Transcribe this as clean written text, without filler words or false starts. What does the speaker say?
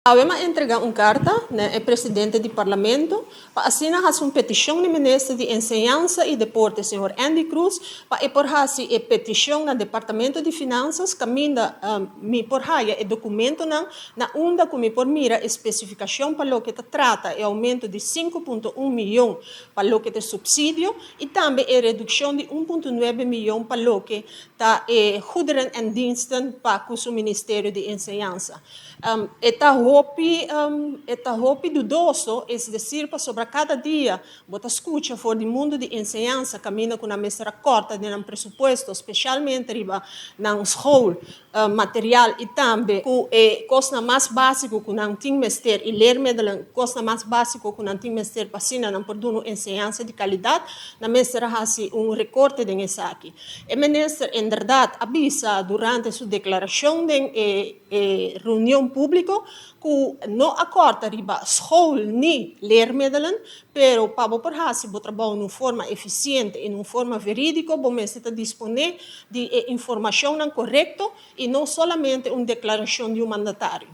Awe m'a entrega un carta na e presidente di Parlamento pa asina haci un peticion na minister di Enseñansa y Deporte, señor Endy Croes, pa e por haci e peticion na Departamento di Finanzas caminda mi por haya e documentonan na unda cu mi por mira e specificacion pa loke ta trata e aumento di 5.1 miyon pa loke ta subsidio y tambe e reduccion di 1.9 miyon pa loke ta e goederen en diensten pa cu su Ministerio di Enseñansa. E ta hopi dudoso, es decir, pasobra cada dia bo ta scucha for di mundo di enseñansa caminda cu nan mester a corta den nan presupuesto, specialmente riba nan school material y tambe cu e cosnan mas basico cu nan tin mester y leermiddelen, cosnan mas basico cu nan tin mester pa asina nan por duna un enseñansa di calidad, nan mester a haci un recorte den esaki. E minister inderdaad a bisa durante su declaracion den e reunion publico cu no a corta riba school ni leermiddelen, pero pa bo por haci bo trabou den un forma eficiente y den un forma veridico, bo mester ta dispone di e informacionnan corecto y no solamente un declaracion di un mandatario.